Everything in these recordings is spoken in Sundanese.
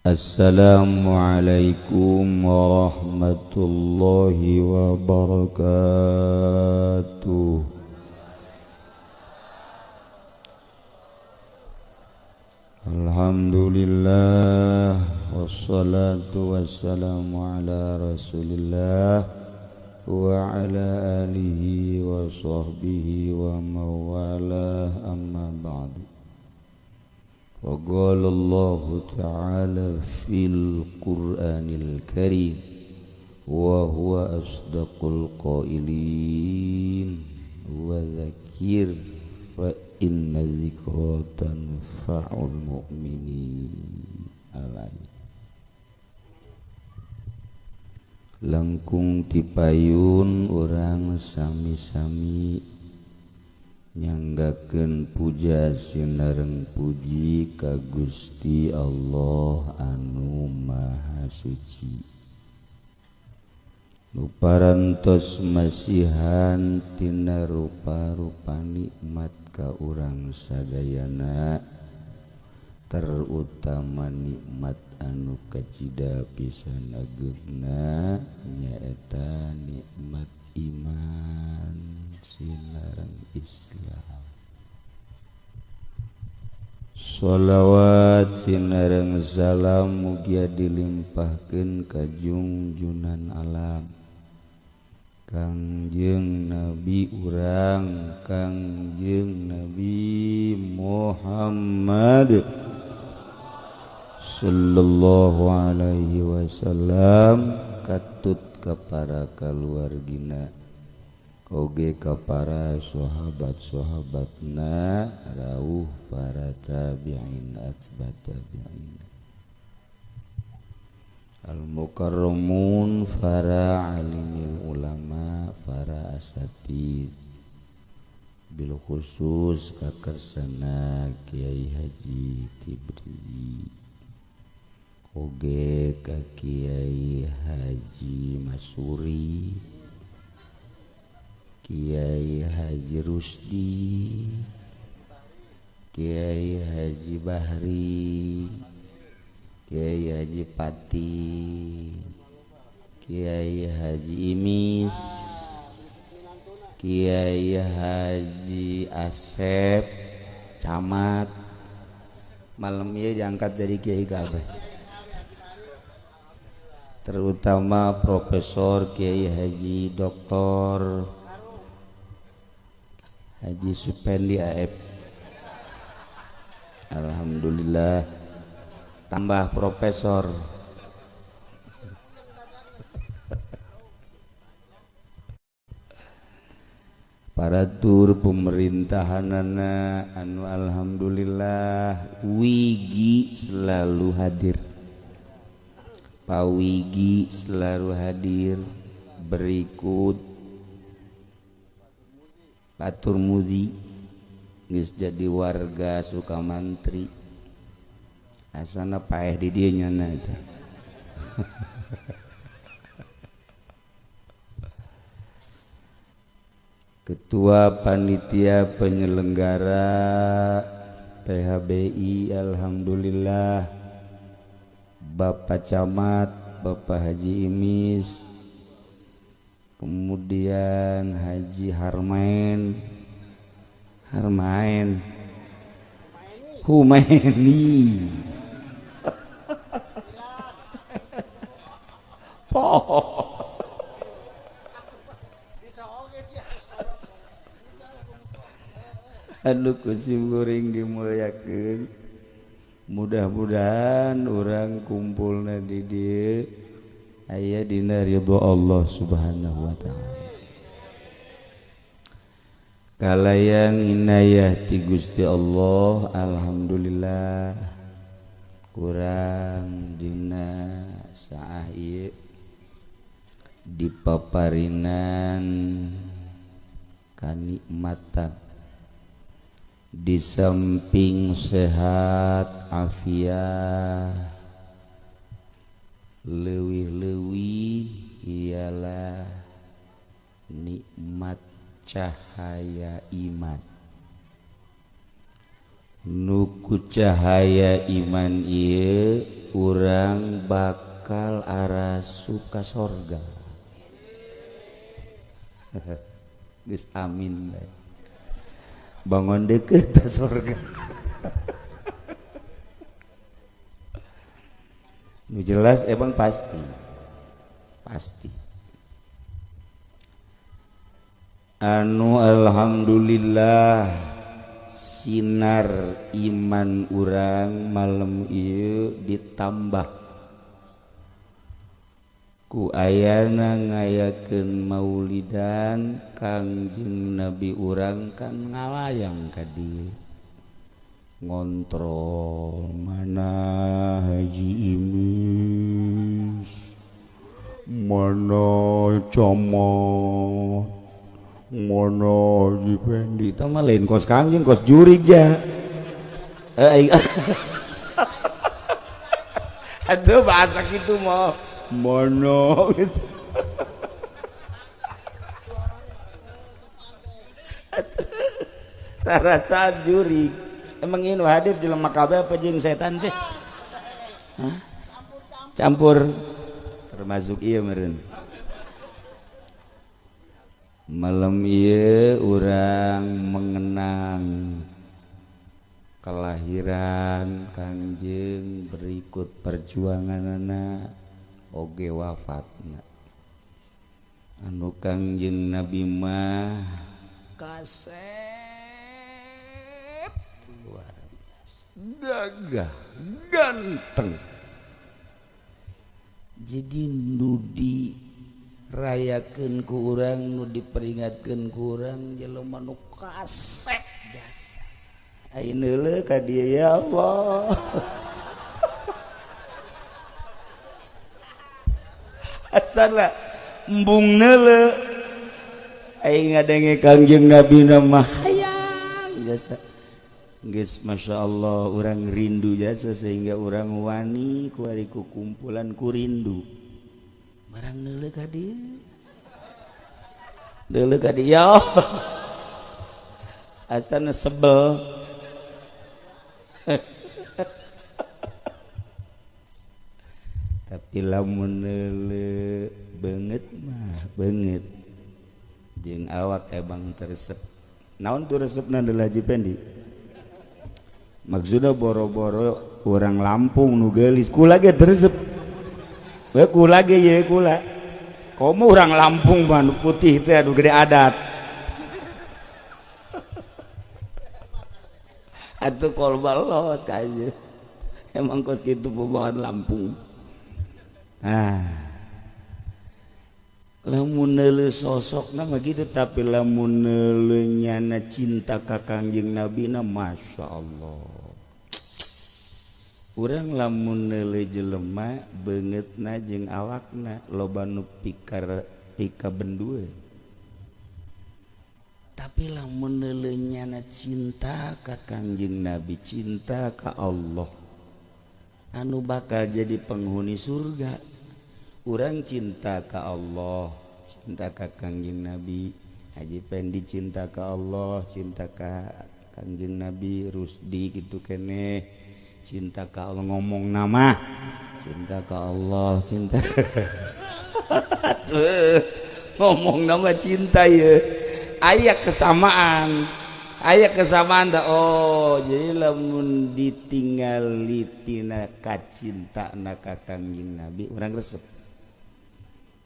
Assalamualaikum warahmatullahi wabarakatuh. Alhamdulillah wassalatu wassalamu ala Rasulillah wa ala alihi wa sahbihi wa mawalah, amma ba'du. Wa qala Allahu ta'ala fil Qur'anil Karim wa huwa asdaqul qailin wa dzakir fa inna dzikra tanfa'ul mu'minin. Alai langkung tipayun urang sami-sami nyanggakeun puja sinareng puji ka Gusti Allah anu Maha Suci. Nu parantos masihan tina rupa-rupa nikmat ka urang sadayana, terutama nikmat anu kacida pisan ageungna nyaeta nikmat iman sinareng Islam. Sholawat sinareng salam mugia dilimpahkeun ka junjunan alam Kangjeng Nabi urang Kangjeng Nabi Muhammad sallallahu alaihi wasallam, katut ka para kaluargina oge ka para sahabat-sahabatna, rauh para tabi'in atba tabi'in, al-mukarramun, para alimil ulama, para asatid, bil khusus kakarsana Kiai Haji Tibri oge ka Kiai Haji Masuri, Kiai Haji Rusdi, Kiai Haji Bahri, Kiai Haji Pati, Kiai Haji Imis, Kiai Haji Asep, camat malam ieu diangkat jadi kiai kabeh, terutama Profesor Kiai Haji Doktor Haji Supendi AF. Alhamdulillah tambah profesor. Para tur pemerintahanana anu alhamdulillah wigi selalu hadir, Pak Wigi selalu hadir, berikut Pak Turmudi geus jadi warga Sukamantri, asana paeh di dieu nyana eta. Ketua Panitia Penyelenggara PHBI alhamdulillah Bapak Camat, Bapak Haji Imis, kemudian Haji Harmain, Harmain Humaini. Aduh kusim goreng dimuliakeun. Mudah-mudahan orang kumpulna di dieu aya dina ridho Allah Subhanahu wa ta'ala. Kalayang inayah ti Gusti Allah, alhamdulillah kurang dina saah ieu dipaparinan kanikmatan, di samping sehat afiat, leuwih-leuwih ialah nikmat cahaya iman. Nuku cahaya iman ieu urang bakal arasup ka sorga. Geus amin bae. Bangun deukeut ka sorga. Nu jelas emang pasti. Pasti. Anu alhamdulillah sinar iman urang malam ieu ditambah ku ayana ngayakeun maulidan Kangjeng Nabi urang kan ngalayang ka dieu ngontrol mana Haji Imis, mana Comot, mana Haji Pendi. Itu mah lain kos Kangjeng, kos jurig ja. Aduh bahasa gitu mah mana gitu. Rasa jurig. Emang ini hadir jelema kabeh apa jeung setan sih? Hah? Campur. Termasuk ieu meureun. Malam ieu urang mengenang kelahiran Kangjeng berikut perjuanganana oge wafatna. Anu Kangjeng Nabi mah kasep luar biasa, gagah, ganteng. Jadi nu dirayakeun ku urang, nu diperingatkeun ku urang jelema nu kasep jasa. Ayeuna leuleuh ka dieu ya Allah. Asal embung neuleuh aing ngadenge Kangjeng Nabi mah hayang jasa. Geus Masya Allah urang rindu jasa sehingga urang wani ku ari ku kumpulan ku rindu. Barang neuleuh ka dieu. Neuleuh ka dieu ya Allah. Asana sebel. Tapi lamun neuleuh beungeut mah beungeut. Jeung awak ebang teresep. Naon tu resepna deui Haji Pendi? Maksudna boro-boro urang Lampung nu geulis kula ge teresep. We kula ge ye kula. Komo urang Lampung mah nu putih teh anu gede adat. Atuh kolba los ka aja. Emang kos kitu bawaan Lampung. Ah. Lamun neuleuh sosokna mah kitu, tapi lamun neuleuh nyana cinta ka Kangjeng Nabi na Masya Allah. Urang lamun neuleuh jelema beungeutna jeung awakna loba nu pikar pika bendueun. Tapi lamun neuleuh nyana cinta ka Kangjeng Nabi, cinta ka Allah, anu bakal jadi penghuni surga. Urang cinta ka Allah, cinta ka Kangjeng Nabi. Haji Pendi cinta ka Allah, cinta ka Kangjeng Nabi. Rusdi gitu keneh cinta ka Allah, ngomong nama cinta ka Allah, cinta ngomong nama cinta ya. Aya kesamaan, aya kesamaan dah. Oh, jadi lamun ditinggali tina kacinta na ka Kangjeng Nabi urang resep.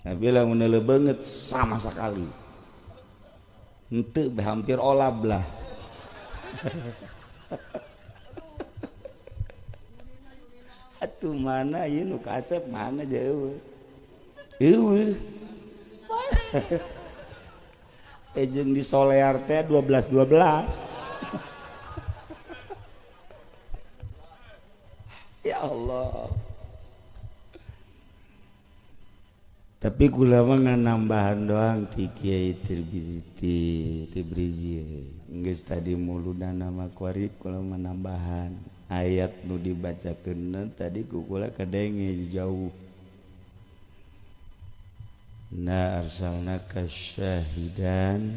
Tapi lamun neuleuh beungeut sama sekali henteu, hampir olab lah. Atuh mana ieu nu kasep mana jauh. Eueuh. Jeung di solear teh 12 12. Ya Allah. Tapi kula mah nambahan doang ti Kiai Tibrizi. Geus tadi muludana mah kuari kula mah nambahan ayat nu dibacakeun tadi ku kula kadenge jauh. Na arsalnaka syahidan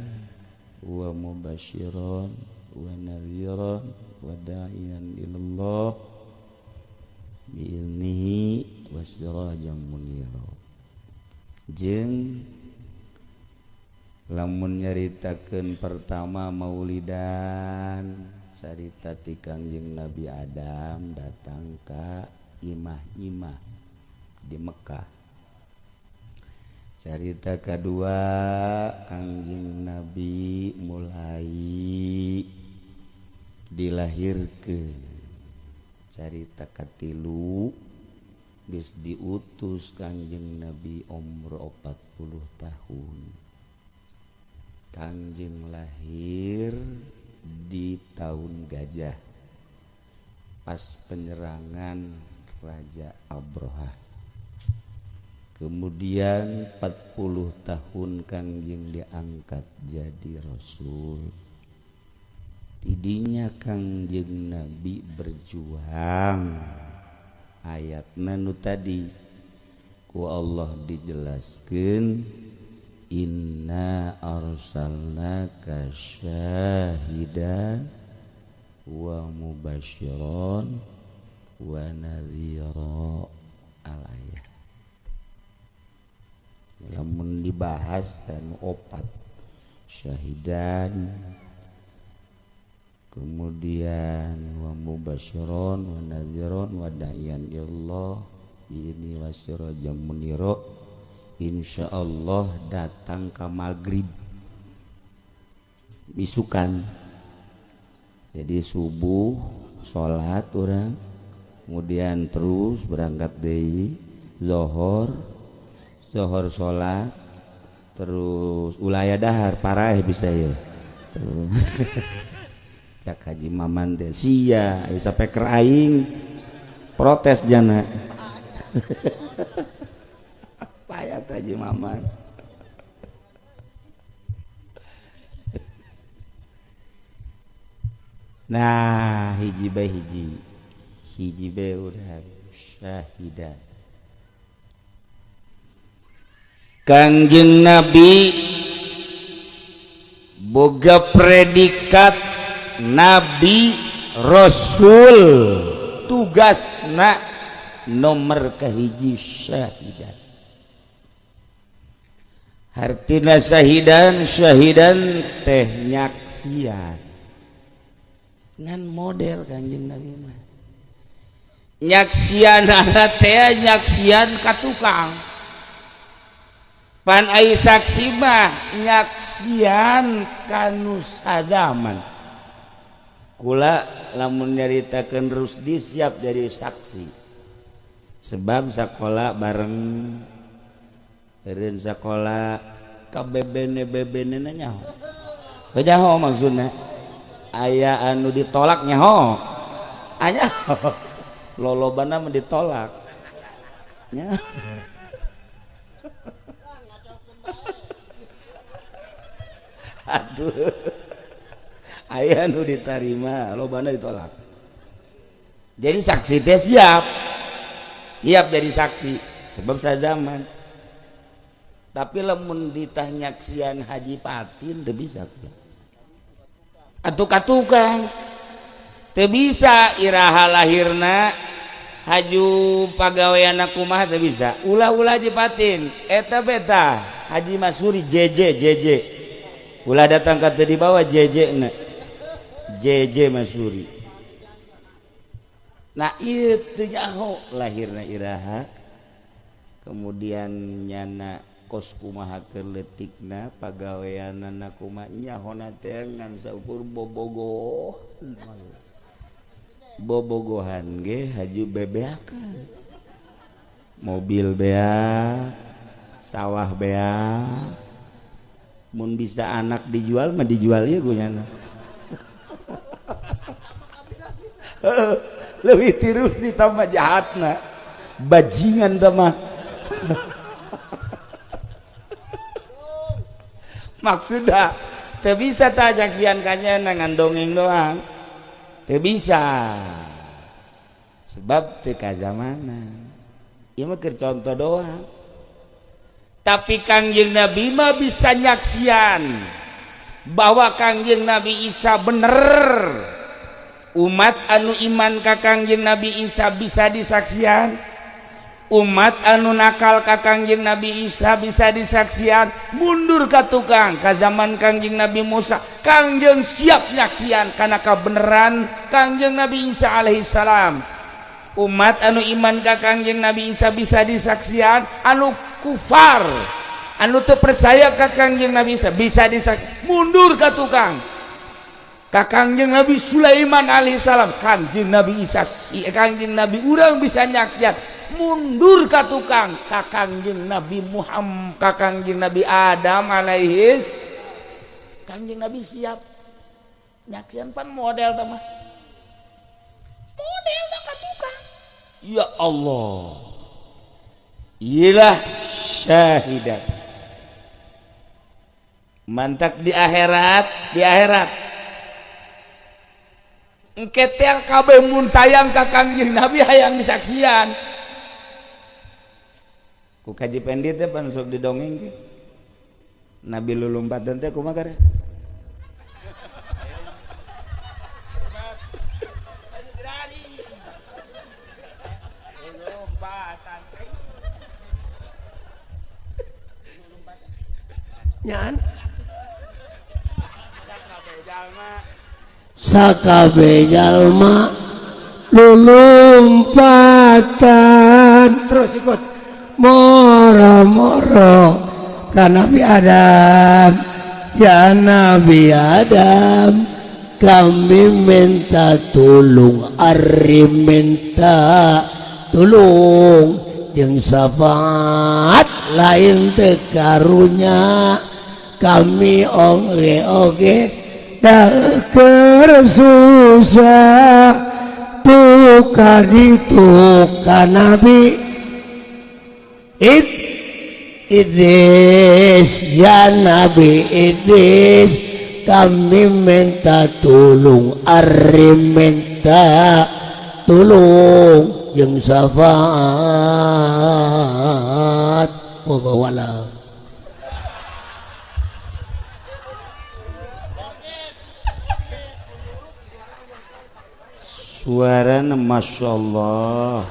wa mubasyiran wa nadhiran wa da'iyan ilallah bi'iznihi wa sirajan munira. Jeung lamun nyaritakeun pertama maulidan carita ti Kangjeng Nabi Adam datang ka imah-imah di Mekah. Carita kedua Kangjeng Nabi mulai dilahirkeun. Carita katilu geus diutus Kangjeng Nabi umur 40 tahun. Kangjeng lahir di tahun gajah pas penyerangan Raja Abraha. Kemudian 40 tahun Kangjeng diangkat jadi rasul. Tidinya Kangjeng Nabi berjuang. Ayatna nu tadi ku Allah dijelaskeun, inna arsalnaka syahidan wa mubasyiran wa nadhira. Al-ayat. Lamun dibahas dan opat syahidan, kemudian wa mubasyiran wa nadhiran wa da'iyan ilallah ini wasirajan munira. Insyaallah datang ke maghrib bisukan. Jadi subuh salat urang, kemudian terus berangkat deui zuhur, zuhur salat, terus ulaya dahar paraeh bisa ya. Cak Haji Maman teh sia sampai keur aing protes jana. Payat Haji Maman. Nah, hiji bae hiji. Hiji bae urang syahidan. Kangjeng Nabi boga predikat Nabi Rasul, tugasna nomor kahiji syahidan. Hartina syahidan, syahidan teh nyaksian. Ngan model Kangjeng Nabi mah nyaksian teh nyaksian ka tukang. Pan ai saksi mah nyaksian kanu sazaman. Kula lamun nyaritakeun Rusdi siap jadi saksi. Sebab sakola bareng eureun sakola ka bebene-bebene nyaho. Nyaho maksudna. Aya anu ditolak nyaho. Aya lolobana mah ditolak. Nya. Aduh. Aya nu ditarima, lobana ditolak. Jadi saksi teh siap. Siap jadi saksi sebab sazaman. Tapi lamun ditah nyaksian Haji Patin teu bisa. Atuh katukang. Teu bisa iraha lahirna haju pagaweanna kumaha teu bisa. Ulah-ulah Haji Patin eta beta Haji Masuri JJ JJ. Ulah datang ka teu dibawa JJ na. JJ Masuri. Nah itu nyaho lahirna iraha, kemudian nyana kos kumaha keur leutikna pagaweanana kumaha nyahona teh ngan saukur bobogoh. Bobogohan ge haju bebeakan. Mobil beak, sawah beak. Mun bisa anak dijual mah dijual ieu ku nyana. Lebih tirus ditambah jahatna, bajingan tambah. Maksudna teu bisa tah nyaksian ka nyana ngan dongeng doang. Teu bisa. Sebab teu kazamanan. Ieu mah keur contoh doang. Tapi Kangjeng Nabi mah bisa nyaksian bahwa Kangjeng Nabi Isa bener. Umat anu iman ka Kangjeng Nabi Isa bisa disaksian. Umat anu nakal ka Kangjeng Nabi Isa bisa disaksian mundur ka tukang ka zaman Kangjeng Nabi Musa. Kangjeng siap nyaksian kana kabeneran Kangjeng Nabi Isa alaihi salam. Umat anu iman ka Kangjeng Nabi Isa bisa disaksian, anu kufar anu teu percaya ka Kangjeng Nabi Isa bisa disaksian mundur ka tukang ka Kangjeng Nabi Sulaiman alaihi salam. Kangjeng Nabi Isa, Kangjeng Nabi urang bisa nyaksian mundur ka tukang ka Kangjeng Nabi Muhammad, ka Kangjeng Nabi Adam alaihis. Kangjeng Nabi siap nyaksian pan model tah mah model ka tukang. Ya Allah, iyalah syahidat mantak di akhirat, di akhirat engke teh kabeh mun tayang ka Kangjeng Nabi hayang disaksian. Ku kaji pendit teh pan sok didongeng ke Nabi lulumpatan teh kumaha kare? Nyan sakabe jalma lulumpatan terus ikut moro-moro ka Nabi Adam. Ya Nabi Adam, kami minta tulung, ari minta tulung jeung syafaat lain teu karunya kami oge-oge dah keur susah tukar ditu ka Nabi Idris. Ya Nabi Idris, kami minta tulung, ari minta tulung jeung syafaat. Wallahu a'lam. Suarana Masya Allah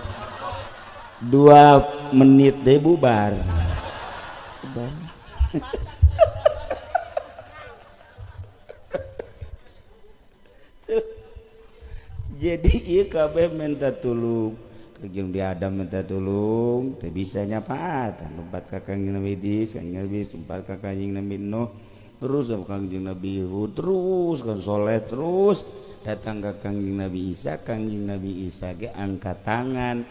2 menit deh bubar. Jadi iya kabeh minta tulung, Kangjeng Nabi Adam minta tulung, teu bisa nyapaatan, lompat ka Kangjeng Nabi Idris, Kangjeng Nabi Idris lompat ka Kangjeng Nabi Nuh, terus ka Kangjeng Nabi Hud, terus kan soleh terus datang ke Kangjeng Nabi Isa. Kangjeng Nabi Isa ge angkat tangan.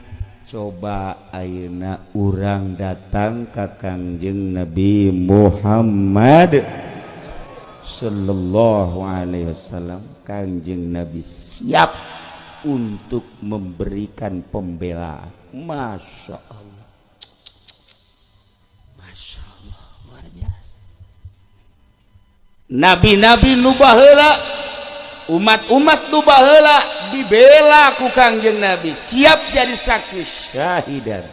Coba ayeuna urang datang ka Kangjeng Nabi Muhammad sallallahu alaihi wasallam. Kangjeng Nabi siap untuk memberikan pembelaan. Masya Allah, Masya Allah, luar biasa. Nabi-nabi nu baheula, umat-umat nu baheula dibela ku Kangjeng Nabi, siap jadi saksi syahidan.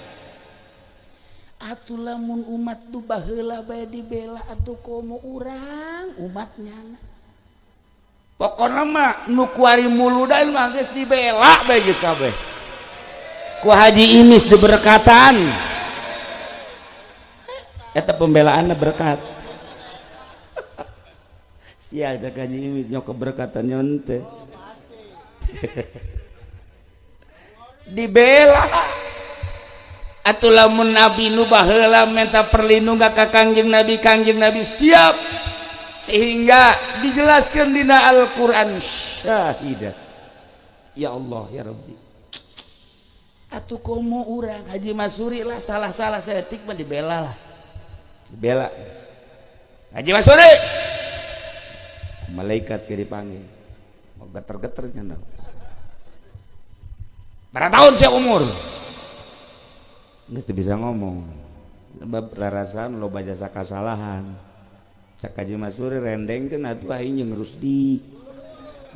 Atuh lamun umat nu baheula bae dibela, atuh komo urang umatnya. Pokona mah nu kuari muludan mah geus dibela bae geus kabeh. Ku Haji Imis diberkatan. Eta pembelaanna berkat. Sial cak Haji Imis nyok keberkatan nyonte. Dibela. Atuh lamun nabi nu baheula minta perlindungan ka Kangjeng Nabi, Kangjeng Nabi siap, sehingga dijelaskan dina Al-Qur'an syahidat. Ya Allah ya Rabbi. Atuh komo urang Haji Masuri lah salah-salah saeutik mah dibela lah. Dibela. Haji Masuri. Malaikat ke dipanggil. Mau geter-geter nya. Berapa tahun saya umur? Geus teu bisa ngomong. Sebab rarasaan loba jasa kasalahan. Cak Haji Masuri rendengkeun atuh aing jeung Rusdi.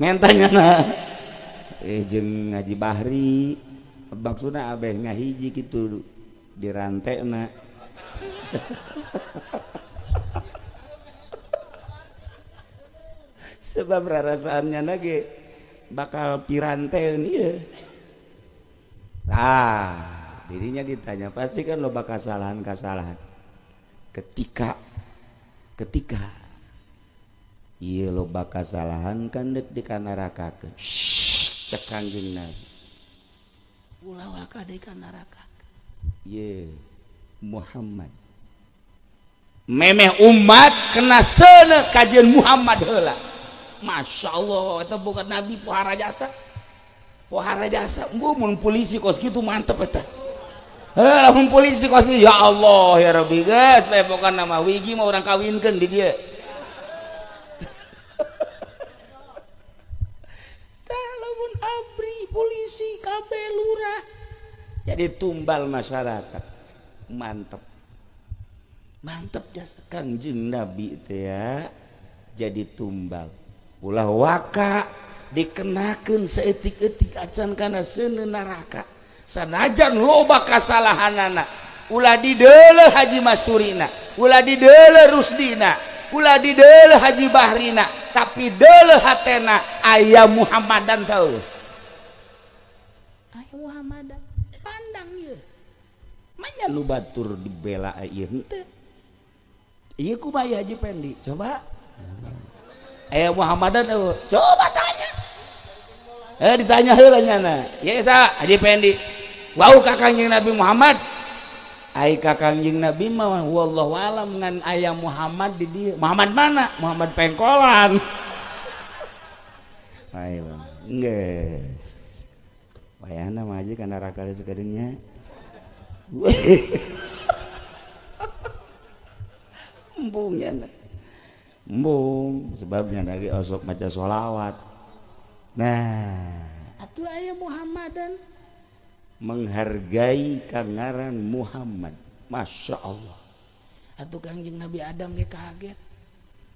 Mentanya na. Jeung Haji Bahri. Maksudna abeh ngahiji kitu dirantekna. Sebab rarasaannya lagi bakal piranteun ieu. Ah, Dirinya ditanya pasti kan loba kasalahan-kasalahan. Ketika ketika ieu loba kasalahan kan deuk dikanarakakeun. Cek Kangjeng Nabi. Ulah waka dikanarakakeun. Ye Muhammad. Memeh umat kena seuneu kajian Muhammad heula. Masya Allah, eta bukan nabi pohara jasa. Pohara jasa, mun polisi kos kitu mantep eta. Heuh, mun polisi kos kitu ya Allah ya Rabbi geus bae pokona mah wigi mah urang kawinkeun di dieu. Tah lamun abri polisi kabeh lurah jadi tumbal masyarakat. Mantep. Mantep jasa Kangjeng Nabi teh ya jadi tumbal. Ulah waka dikenakeun saeutik-eutik acan kana seuneu neraka sanajan loba kasalahanana ulah dideuleuh Haji Masurina ulah dideuleuh Rusdina ulah dideuleuh Haji Bahrina tapi deuleuh hatena aya Muhammadan tau aya Muhammadan pandang ieu manya nu batur dibela ieu henteu ieu kumaha Haji Pendi coba aya Muhammadan eueuh coba tanya ditanya heula nyana ye sa Haji Pendi wau ka Kangjeng Nabi Muhammad ai ka Kangjeng Nabi mah wallahu alam ngan aya Muhammad di dieu Muhammad mana Muhammad Pengkolan ayo geus wayahna mah haji ka neraka sakadinya embung nyana embung sebabnya lagi osok maca sholawat. Nah, atuh aya Muhammadan menghargai kangaran Muhammad. Masya Allah. Atuh Kangjeng Nabi Adam ge kaget.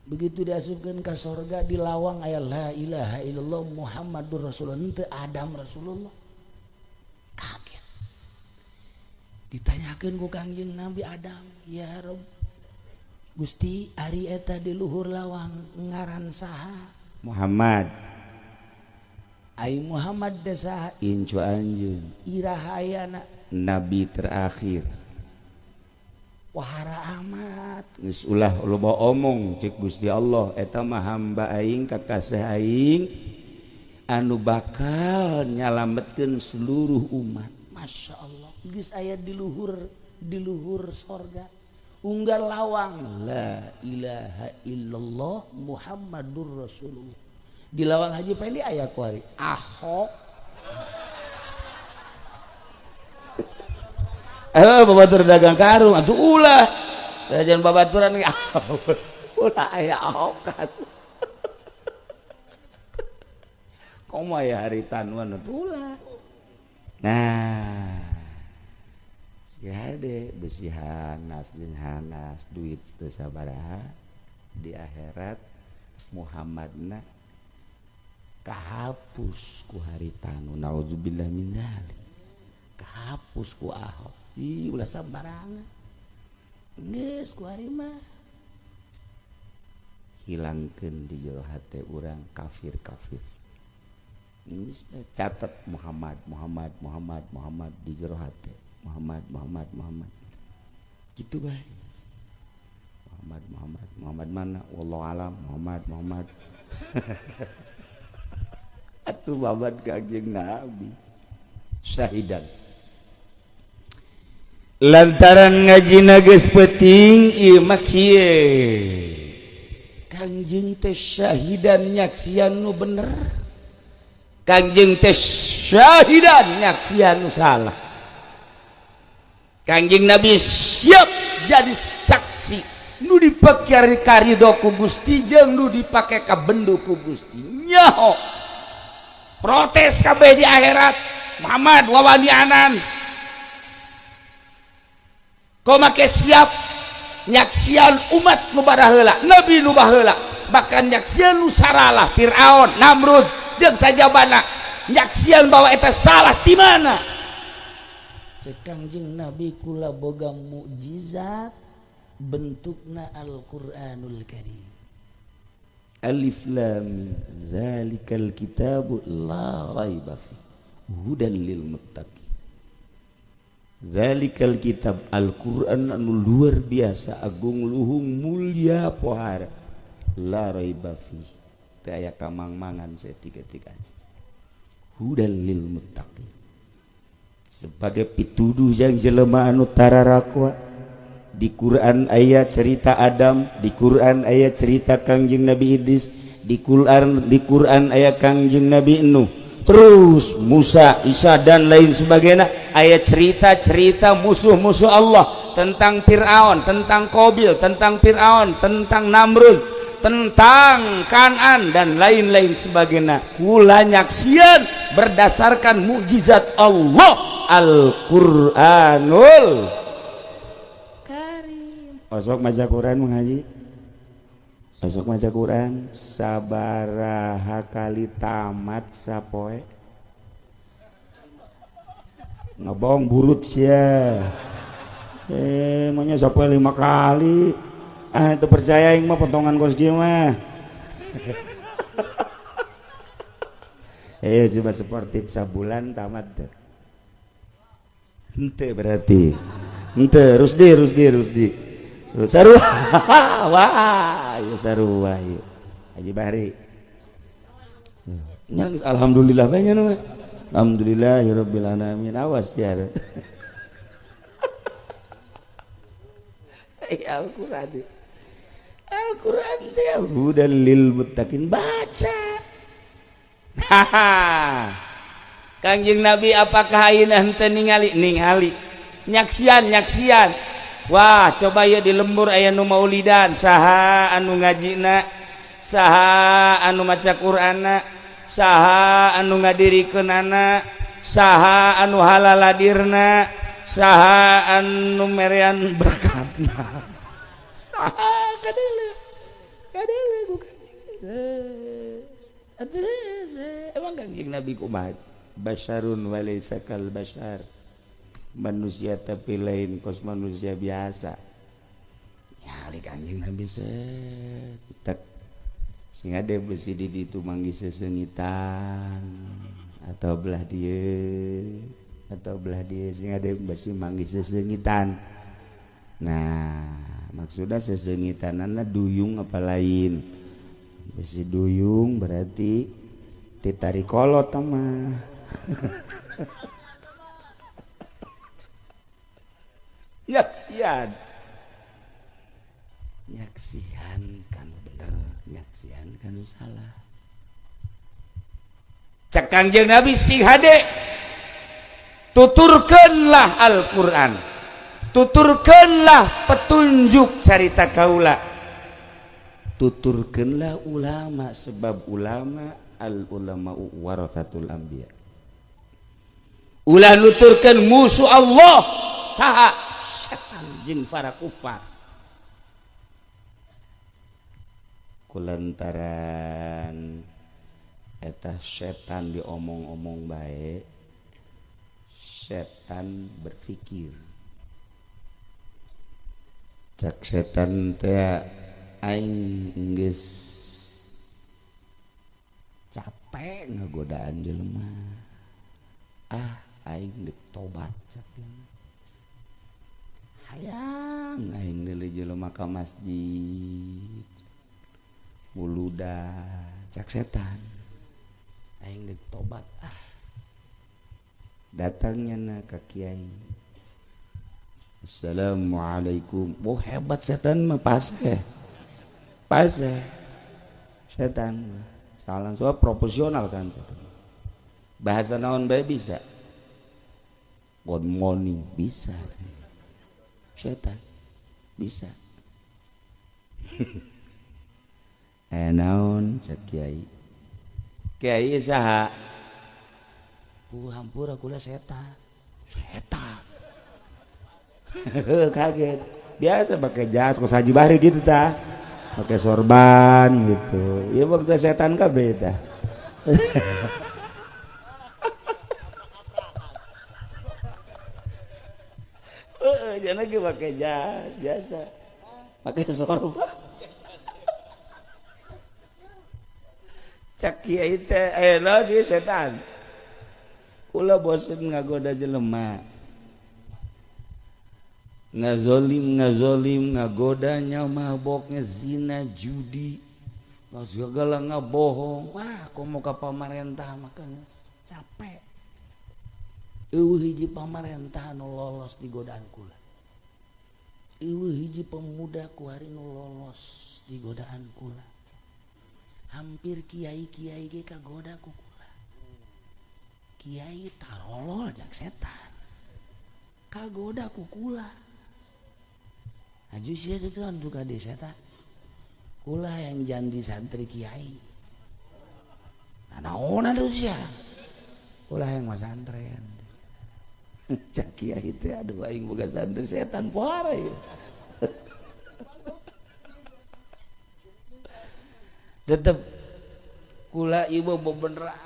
Begitu diasupkeun ka sorga di lawang aya la ilaha illallah Muhammadur Rasulullah henteu Adam Rasulullah. Kaget. Ditanyakeun ku Kangjeng Nabi Adam, ya Rob, Gusti ari eta di luhur lawang ngaran saha? Muhammad. Ai Muhammad desa incu anjeun iraha ayana nabi terakhir wahara amat geus ulah loba omong cek Gusti Allah eta mah hamba aing kakasih aing anu bakal nyalametkeun seluruh umat. Masya Allah geus aya di luhur sorga unggal lawang la ilaha illallah Muhammadur Rasulullah. Di lawang Haji Pendi aya kuari Ahok babatur dagang karung atuh ulah sajan babaturan ulah aya Ahokan komo aya hari tanuan atuh ulah. Nah si hade besi hanas jeung hanas duit teu sabaraha di akhirat Muhammadna kahapus ku haritanu naudzubillah min dzalik kahapus ku Ahok ih ulah sambarangan geus ku ari mah hilangkeun di jero hate urang kafir-kafir geus catet Muhammad Muhammad Muhammad Muhammad di jero hate Muhammad Muhammad Muhammad kitu bae Muhammad Muhammad Muhammad mana wallahu alam Muhammad Muhammad atuh babat Kangjeng Nabi syahidan lantaran ngajina geus peuting ieu mah kieu Kangjeng teh syahidan nyaksian nu bener Kangjeng teh syahidan nyaksian nu salah Kangjeng Nabi siap jadi saksi nu dipake karido ku Gusti jeung nu dipake ka bendu ku Gusti nyaho protes kabeh di akhirat Muhammad wawanianan kau make siap nyaksian umat nu baraheula nabi nu baheula bahkan nyaksian nu saralah Fir'aun Namrud jeung sajabana nyaksian bahwa eta salah ti mana cek Kangjeng Nabi kula boga mukjizat bentukna Al-Qur'anul Karim. Alif lam mim zalikal kitabu la raiba fi hudan lil muttaqin. Zalikal kitab Al-Qur'an anu luar biasa agung luhung mulia pohara la raiba fi teu aya kamang-mangan saeutik-eutik aja. Hudal lil muttaqin sebagai pituduh yang jelema anu tararakwa. Di Quran aya cerita Adam, di Quran aya cerita Kangjeng Nabi Idris, di Quran aya Kangjeng Nabi Nuh, terus Musa, Isa dan lain sebagainya. Aya cerita-cerita musuh-musuh Allah tentang Fir'aun, tentang Qabil, tentang Fir'aun, tentang Namrud, tentang Kanaan dan lain-lain sebagainya. Kula nyaksian berdasarkan mukjizat Allah Al-Qur'anul Karim. Osok maca Quran mengaji. Osok maca Quran sabaraha kali tamat sapoe. Ngebohong burut sia. Maunya sapoe 5 kali. Ah itu percaya aing mah potongan kos kieu mah. Coba sportif sabulan tamat deh. Henteu berarti. Henteu Rusdi. Sarua. Wah, ieu sarua ieu. Haji Bahri. Nya alhamdulillah bae nya mah. Alhamdulillahirabbil alamin. Awas ya. Al-Qur'an. Al-Qur'an teh hudal lil muttaqin, baca. Haha. Kangjeng Nabi apakah ayeuna henteu ningali? Ningali. Nyaksian. Wah, coba ya di lembur aya nu maulidan, saha anu ngajina, saha anu maca Qur'anna, saha anu ngadirikeunana, saha anu halaladirna, saha anu merean berkatna. Saha kadele. Kadele ku emang Kangjeng Nabi kumaha? Basyarun walaysa kal basyar. Manusia tapi lain kos manusia biasa. Nyali Kangjeng Nabi set. Sing ade besi di ditu manggih sesengitan atau belah dieu atau belah dieu sing ade besi manggih sesengitan. Nah, maksudnya sesengitanana duyung apa lain? Besi duyung berarti ditarik kolot mah. Nyaksian kan bener, nyaksian kan salah. Cek Kangjeng Nabi sing hade, tuturkeunlah Al-Qur'an, tuturkeunlah petunjuk carita kaula, tuturkeunlah ulama, sebab ulama al ulama warathatul anbiya. Ulah nuturkeun musuh Allah saha? Setan jeung para kufar. Kulantaran eta setan diomong-omong bae, setan berpikir. Cak setan teh aing geus capek ngagodaan jelema. Ah, aing deuk tobat cak. Hayang aing deuleu jelema ka masjid. Muluda cak setan. Aing deuk tobat ah. Datangnya na ka kiai. Assalamualaikum. Oh hebat setan mah paseh. Paseh. Setan mah. Salah soal proporsional kan setan. Bahasa naon bae bisa. Good morning bisa. Setan bisa. Naon cek kiai. Kiai saha? Hampura kula setan. Setan. Kaget. Biasa pakai jas kos Haji Bahri gitu tah. Pakai sorban gitu. Ya bangsa setan kabeh tah. Jangan lagi pakai jas biasa. Pakai sorban. Cak kiai teh dia setan. Kula bosen ngagoda jelema. Ngazolim ngazolim ngagodanya maboknya zina judi segala ngabohong. Wah, komo ka pamarentah makanya capek. Eueuh hiji pamarentah nu lolos di godaan kula. Eueuh hiji pemuda kuari nu lolos di godaan kula. Hampir kiai-kiai ge kagoda ku kula. Kiai tarolol jak setan. Kagoda ku kula. Aju sia teh anu ka desa ta. Kula yang janji santri kiai. Nah, naon atuh sia? Kula yang masantren. Cak kiai teh aduh aing boga santri setan pohara ieu. Tetep kula ieu bebeneran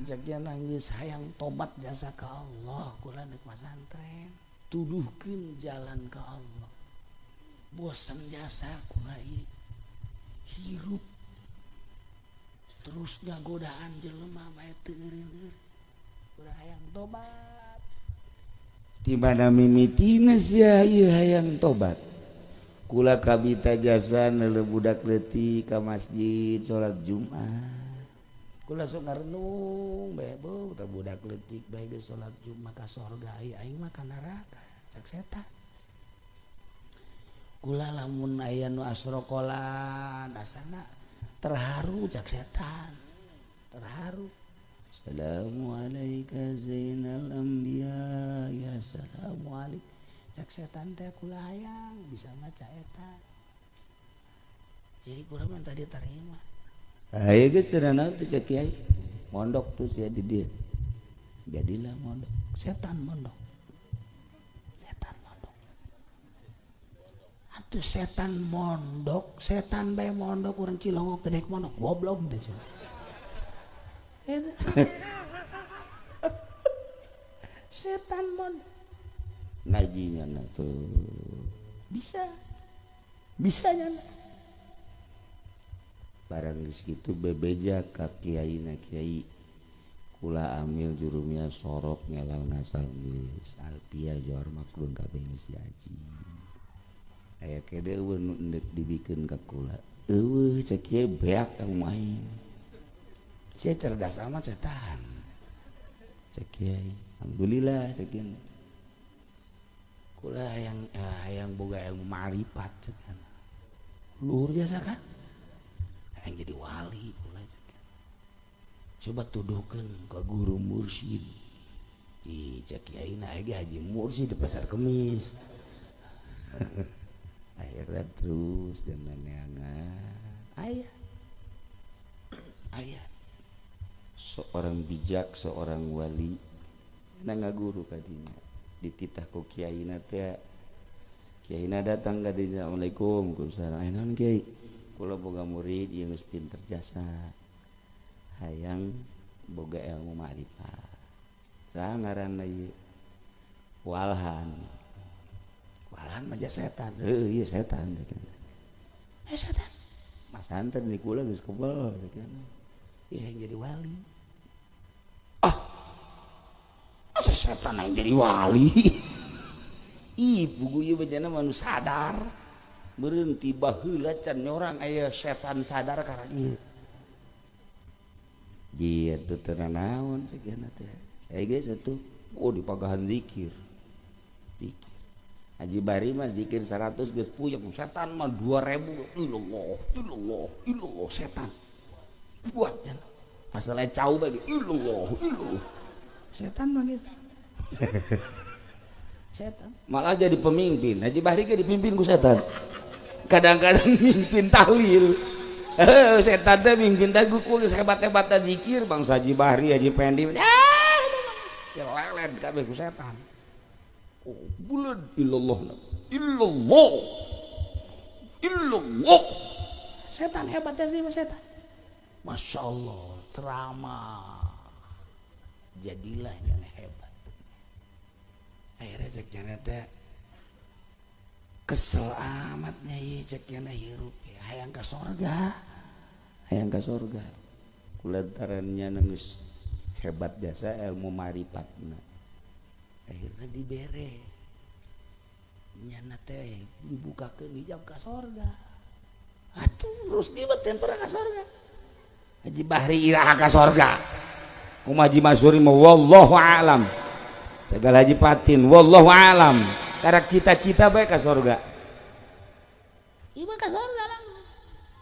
cak kiai nangis hayang tobat jasa ka Allah, kula deuk masantren. Tuduhkeun jalan ka Allah. Bosan jasa kula ieu. Hirup terus ngagodaan jelema bae teu eureun-eureun. Kula hayang tobat. Di mana mimitina sia ieu hayang tobat. Kula kabita jasa neuleuh budak leutik ka masjid salat Jumat. Kula sok ngarenung bae beuh tah budak leutik bae geus salat Jumat ka sorga aing mah ka neraka cak setan. Kula lamun aya nu asrokolan asana terharu cak setan. Terharu. Assalamualaikum zainal anbiya ya assalamualaikum. Cak setan teh kula hayang bisa maca eta. Jadi kula mah tadi terima. Ayo geus teu nanaon teh cak kiai. Mondok tuh sia di dieu. Jadilah mondok. Setan mondok. Setan mondok. Atuh setan mondok, setan bae mondok urang Cilongok teh dek mondok goblok teh cenah. Setan mondok. Ngajinya na tuh bisa bisanya na. Barang geus kitu bebeja ka kiai na kiai kula amil jurumnya sorok ngelal ngasal geus alpia jor maklun kabeh geus diaji aya kede eueuh nu endek dibikeun ka kula eueuh cek kiai beak tang main sia cerdas amat setan cek kiai alhamdulillah cek kiai kula hayang boga ilmu ma'rifat cek luhur jasa kan hayang jadi wali kula cek. Coba tuduhkeun ka guru mursyid di cek kiai na ge haji mursyid di pasar kemis. Akhirnya terus dan neangan ayah ayah seorang bijak seorang wali na ngaguru kadinya dititah ku kiaina teh. Kiaina datang ka dinya, assalamualaikum. Waalaikumsalam. Aya naon kiai? Kula boga murid ieu geus pinter jasa. Hayang boga ilmu ma'rifat. Saha ngaranna ieu? Walhan. Walhan mah setan. Heuh ieu setan. Eh setan. Masanten di kula geus kebel ieu hayang jadi wali. Ah. Asa setan yang jadi wali. Ih, buku ieu bejana mah nu sadar. Berhenti baheula can nyorang aya setan sadar karena ieu. Dia tuh teu nanaon sekian teh. Eh geus atuh, oh dipagahan zikir. Zikir. Haji Bari mah zikir 100 geus puyeng, setan mah 2000. Illallah, illallah, illallah setan. Buat nya. Masalah cau bae illallah, illallah. Setan mah gitu. Setan malah jadi pemimpin. Haji Bahri ge dipimpin ku setan. Kadang-kadang mimpin tahlil. Setan teh mimpin teh ku geus hebat-hebatna zikir bangsa Haji Bahri, Haji Pendi. Ah, lelet kabeh ku setan. Oh, buleud illallah. Illallah. Illallah. Setan hebat sih setan. Masya Allah, ceramah. Jadilah yang hebat. Akhirnya cek jana teh kesel amatnya ieu cek jana hirup hayang ka sorga. Hayang ka sorga. Kulantarannya nangis hebat jasa ilmu marifatna. Akhirnya dibere. Nyana teh dibukakeun hijab ka sorga. Atuh Rusdi mah teu pernah ka sorga. Haji Bahri iraha ka sorga. Kumaha Haji Masuri mah wallahu alam. Segala Haji Patin wallahu alam. Karak cita-cita bae ka sorga. Ieu mah ka sorga langsung.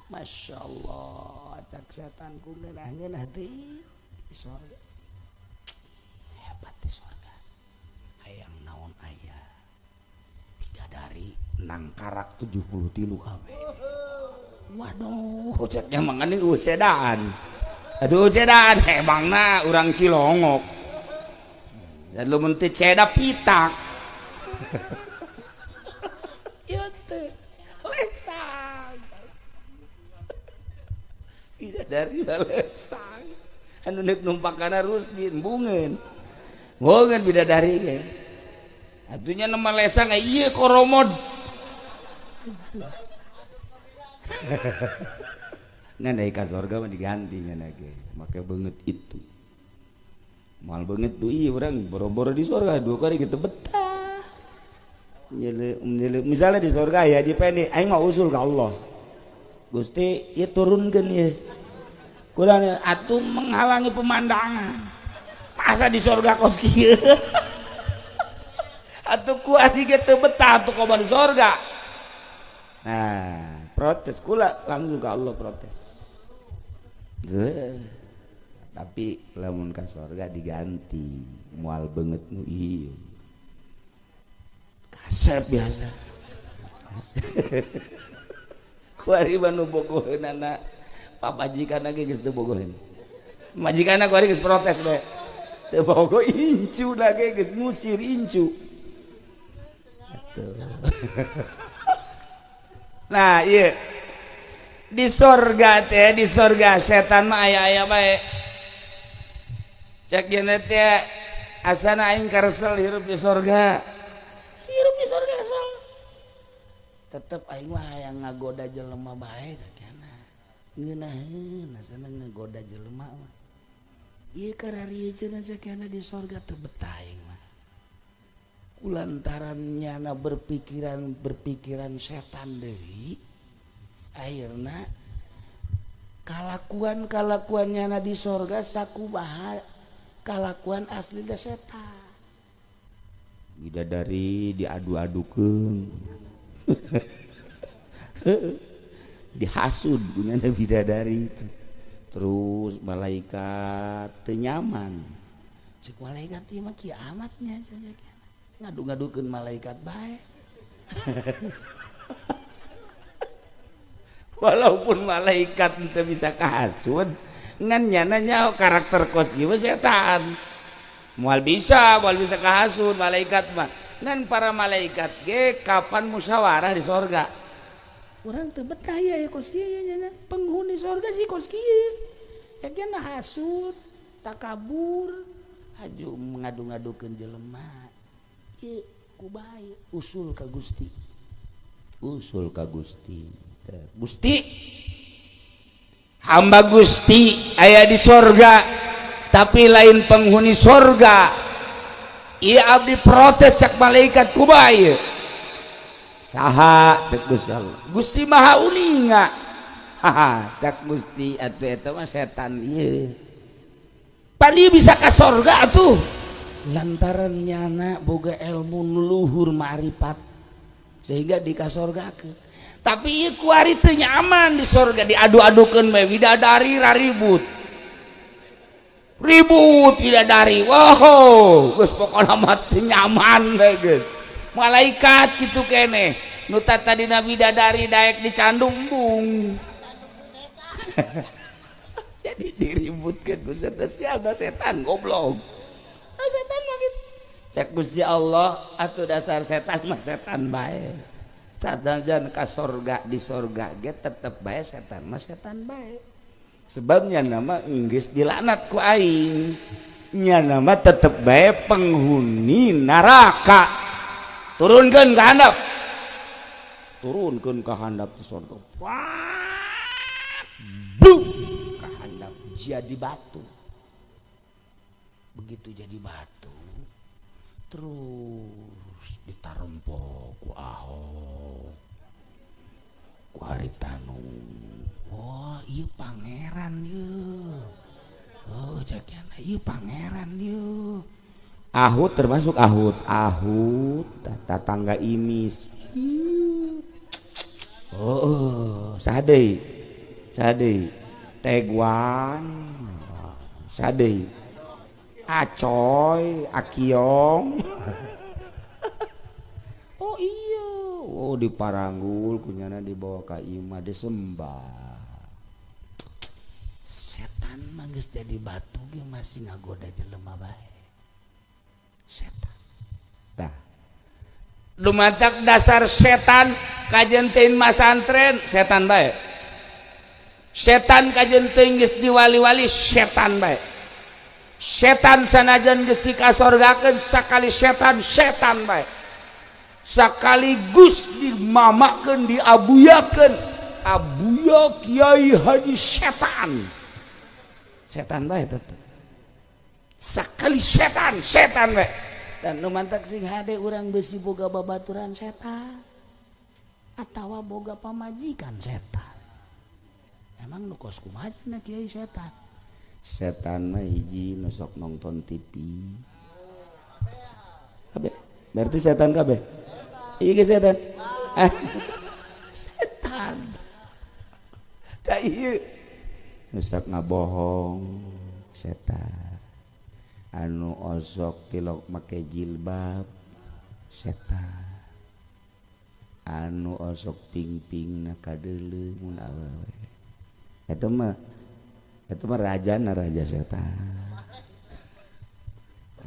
Masya Allah, cak setan ku ngeunah-ngeunah teh di sorga. Hebat di sorga. Hayang naon aya. Bidadari nangkarak 73 kabeh. Waduh, ceknya mangane ucedaan. Aduh ucedaan emangna urang Cilongok. Dan lu mun teu ceda pitak. Ieu teh lesang. Bidadari lesang. Anu nek numpak kana Rusdi bungeun. Bungeun bidadari ge. Atunya nama lesang ieu koromod. Ngan ka sorga mah diganti nya ge, make beungeut itu. Moal beungeut tuh ieu urang boro-boro di sorga dua kali gitu betah. Nyele misalnya di sorga ya Haji Pendi, aing mah usul ka Allah. Gusti, ieu turunkeun ieu. Kurang atuh menghalangi pemandangan. Masa di sorga kos kieu? Atuh ku adi ge teu betah atuh komo di sorga. Nah, protes kula langsung ke Allah protes. Tapi lamun ka sorga diganti moal beungeut nu ieu. Kasep biasa. Kuari mah nu bogoheunana pamajikanna ge geus teu bogoheun. Majikanna kuari geus protes bae. Teu bogoh incu lagi geus ngusir incu. Atuh. Nah, iya. Di sorga teh, di sorga setan mah aya-aya bae. Cek geuna teh asana aing karesel hirup di sorga. Hirup di sorga kesel. Tetep aing mah hayang ngagoda jelema bae sakiana. Ngeunaheun asana ngagoda jelema mah. Ieu kararieu cenah sakiana di sorga teu betah aing mah. Kulantaran nyana berpikiran setan deui akhirna kalakuan nyana di sorga sakumaha kalakuan asli da setan. Bidadari diadu-adukeun. Dihasud gunana bidadari. Terus malaikat teu nyaman. Cek malaikat ieu mah kiamatnya saja. Ngadu-ngadukeun malaikat bae. Walaupun malaikat teu bisa kahasud, ngan nyana nyaho karakter kos ieu setan. Moal bisa kahasud malaikat mah. Ngan para malaikat ge kapan musyawarah di sorga. Urang teu betah ya kos kieu nya. Penghuni sorga sih kos kieu. Sakieu hasud, takabur, haju ngadu-ngadukeun jelema. Ieu ku bae usul ka Gusti. Usul ka Gusti. Gusti, hamba Gusti aya di sorga tapi lain penghuni sorga. Ieu abdi protes cak malaikat ku bae. Saha cek Gusti Allah. Gusti Maha uninga. Haha cak Gusti atuh eta mah setan ieu. Pan ieu bisa ka sorga atuh. Lantaran nyana boga ilmu luhur ma'rifat sehingga dikasorgakeun. Tapi ieu kuari teu nyaman di sorga diadu-adukeun bae bidadari raribut. Ribut bidadari. Wow, geus pokona mah teu nyaman bae geus. Malaikat kitu keneh nu tadina bidadari daek dicandung embung. Jadi diributkeun ku setan, setan goblok. Setan mah gitu. Cek Gusti Allah atuh dasar setan mah setan bae. Sanajan ka sorga di sorga ge tetep bae setan mah setan bae. Sebabnya nama geus dilaknat ku aing. Nya nama tetep bae penghuni neraka. Turunkeun ka handap. Turunkeun ka handap di sorga. Bum ka handap jadi batu. Begitu jadi batu terus ditaruh Ditempo ku Ahok, ku Haritanu. Wah, ieu pangeran ieu. Oh, cek ieu pangeran ieu. Ahut termasuk ahut, ahut tatangga imis. Oh, sade, sade, teguan, sade, acoy, akiong. Oh iya, oh di Paranggul kunyana dibawa ka imah disembah. Setan mah geus jadi batu ge masih ngagoda jelema bae. Setan. Tah. Dumatak dasar setan kajen teuing masantren setan bae. Setan kajen teuing geus diwali-wali setan bae. Setan sanajan geus dikasorgakeun sakali setan setan bae. Sekaligus dimamakeun diabuyakeun abuya Kiai Haji setan. Setan bae tetep. Sekali setan setan bae. Dan nu mantak sing hade urang besi boga babaturan setan atawa boga pamajikan setan. Emang nu kos kumaha cenah kiai setan? Setan mah hiji nu sok nonton TV. Kabeh. Berarti setan kabeh. Iya ge setan. Setan. Ka ieu nu sok ngabohong setan. Anu osok tilok make jilbab setan. Anu osok ping-ping na kadeuleu mun awewe. Eta mah rajana raja setan.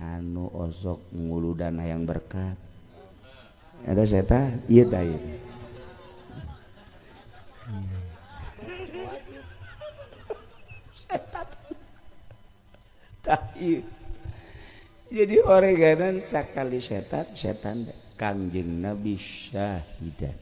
Anu osok nguludan hayang berkat. Eta setan ieu tah ieu. Setan. Tah ieu. Jadi oreganan sakali setan setan Kangjeng Nabi syahidan.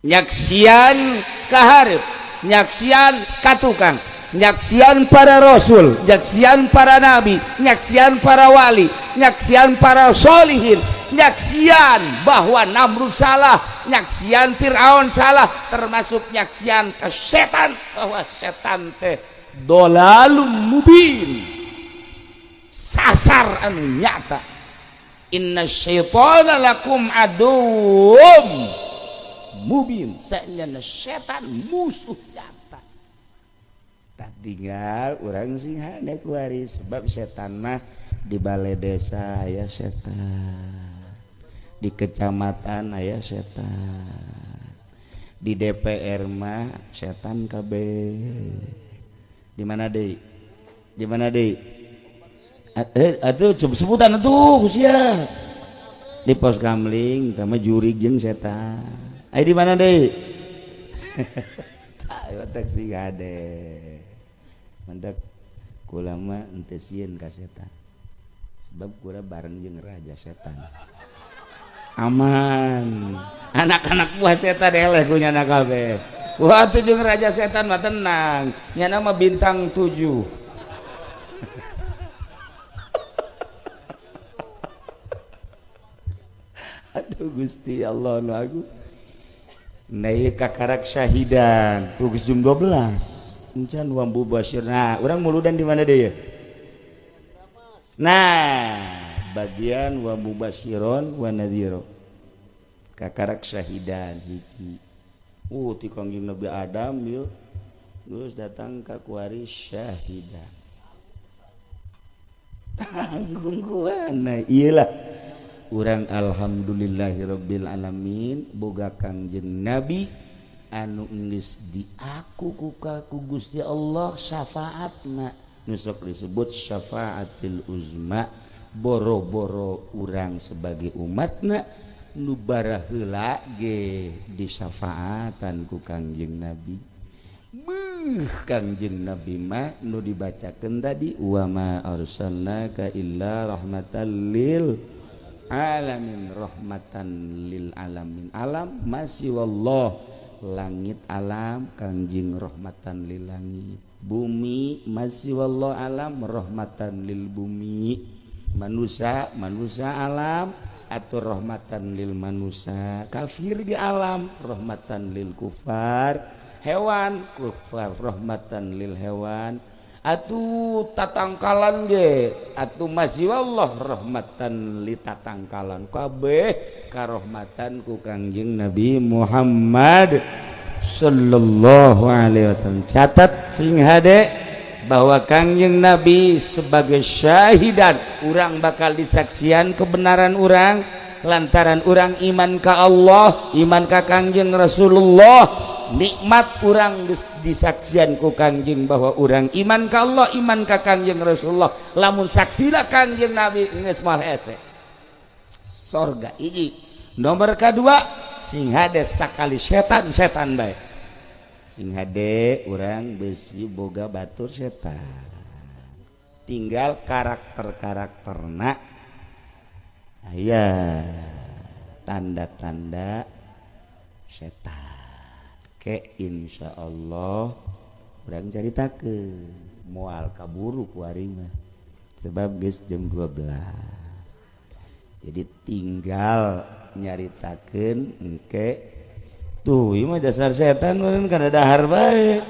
Nyaksian kaharep, nyaksian katukang, nyaksian para rasul, nyaksian para nabi, nyaksian para wali, nyaksian para solihin, nyaksian bahwa Namrud salah, nyaksian Fir'aun salah, termasuk nyaksian ke setan bahwa setan teh dolalum mubin. Sasar anu nyata. Inna syaitana lakum aduwwum mubin. Saenyana setan musuh nyata. Tak tinggal urang sing hade kuari sebab setan mah di balai desa aya setan, di kecamatan aya setan, di DPR mah setan kabeh. Di mana deui? Di mana deui? Atuh sebutan atuh sia. Di pos kamling tama jurig jeung setan. Aya di mana deui? Tah mantak sing hade. Mantak kula mah henteu sieun ka setan. Sebab kula bareng jeung raja setan. Aman. Anak-anak buah setan eleh ku nyana kabeh. Wah atuh jeung raja setan mah tenang. Nyana mah bintang 7. Aduh Gusti Allah nu agung. Naik kakarak syahidan tuh geus jam 12. Encan wa mubashir. Nah, urang muludan di mana deui? Nah, bagian wa mubasyiron wa nadhiro. Kakarak syahidan hiji. Ti Kangjeng Nabi Adam ieu geus datang ka kuari syahidan. Tanggung kuana ieu lah. Urang alhamdulillahirabbil alamin boga Kangjeng Nabi anu geus diaku ku Gusti Allah syafaatna nu sok disebut syafaatil uzma boro-boro urang sebagai umatna nu baraheula ge disyafaatan ku Kangjeng Nabi. Beuh Kangjeng Nabi mah nu dibacakeun tadi wa ma arsalnaka illa rahmatan lil alamin, rahmatan lil alamin. Alam masih wallah, langit alam Kangjeng rahmatan lil langit, bumi masih wallah alam rahmatan lil bumi, manusia manusia alam Atur rahmatan lil manusia, kafir di alam rahmatan lil kufar, hewan kufar rahmatan lil hewan, atuh tatangkalan ge atuh masih Allah rahmatan li tatangkalan kabeh karahmatan ku Kangjeng Nabi Muhammad sallallahu alaihi wasallam. Catat sing hade bahwa Kangjeng Nabi sebagai syahidan urang bakal disaksian kebenaran urang lantaran urang iman ka Allah, iman ka Kangjeng Rasulullah. Nikmat urang disaksian ku Kangjeng bahwa urang iman ka Allah, iman ka Kangjeng Rasulullah. Lamun saksila Kangjeng Nabi geus moal hese sorga. Hiji nomor kedua sing hade sakali setan-setan bae. Sing hade urang besi boga batur setan, tinggal karakter-karakterna aya tanda-tanda setan. Ke insyaallah urang caritakeun moal kaburu ku ari mah sebab geus jam 12. Jadi tinggal nyaritakeun engke tuh ieu mah dasar setan meureun kana dahar bae.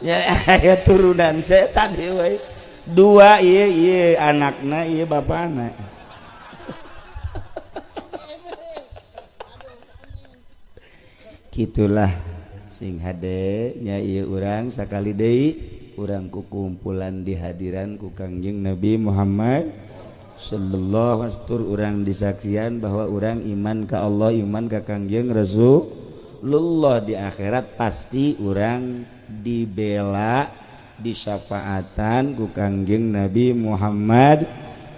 Ya aya turunan setan ieu we. Dua ieu ieu anakna ieu bapana. Kitulah sing hade nya ieu urang sakali deui urang kukumpulan di hadiran ku Kangjeng Nabi Muhammad sallallahu alaihi wasallam, urang disaksian bahwa urang iman ka Allah, iman ka Kangjeng Rasulullah. Di akhirat pasti urang dibela, disyafaatan ku Kangjeng Nabi Muhammad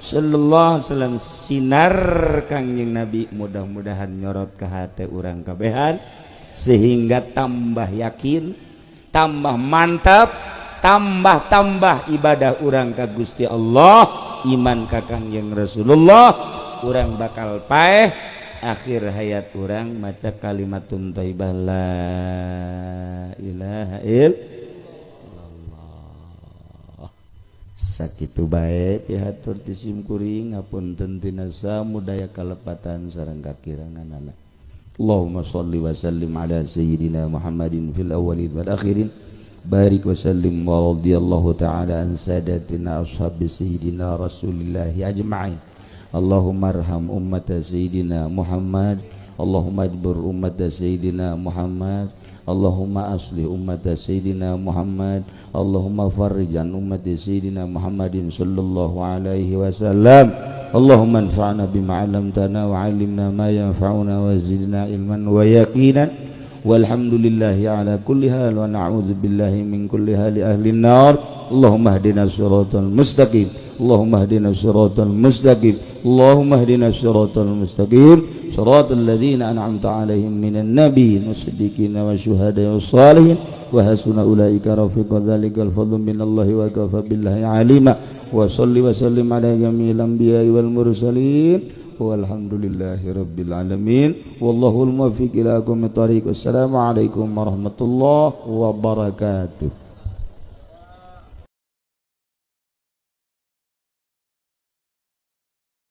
sallallahu alaihi wasallam. Sinar Kangjeng Nabi mudah-mudahan nyorot ka hate urang kabehan sehingga tambah yakin, tambah mantap, tambah-tambah ibadah urang ka Gusti Allah, iman ka Kangjeng Rasulullah. Urang bakal paeh akhir hayat urang maca kalimatun thayyibah la ilaha illallah. Sakitu bae pihatur ti sim kuring, ngapunten tina samudaya kalepatan sareng kakiranganana. Allahumma shalli wa sallim ala sayyidina Muhammadin fil awwalin wal akhirin. Barik wa sallim wa radhiyallahu ta'ala an sadatina ashabi sayyidina Rasulillahi ajma'in. Allahumma arham ummata sayyidina Muhammad, Allahumma ajbur ummata sayyidina Muhammad, Allahumma aslih ummata sayyidina Muhammad, Allahumma farrijan ummati sayyidina Muhammadin sallallahu alaihi wasallam. Allahumma anfa'na bima 'allamtana wa 'allimna ma yanfa'una wa zidna ilman wa yaqinan. Walhamdulillahi ala kulli hal wa na'udzu billahi min kulli hali ahli nar. Allahumma hdina siratal mustaqim, Allahumma hdina siratal mustaqim, Allahumma hdina siratal mustaqim, siratal ladzina an'amta 'alaihim minan nabiyyin wash-shiddiqin wasyuhada'i wash-shalihin wa hasuna ulaika rafiqa. Dzalikal fadlu minallahi wa kafa billahi 'alima. Wa shalli wa sallim ala jami'il anbiya'i wal mursalin. Walhamdulillahi rabbil alamin. Wallahul muwaffiq ila aqwamit thariq. Wassalamualaikum warahmatullahi wabarakatuh.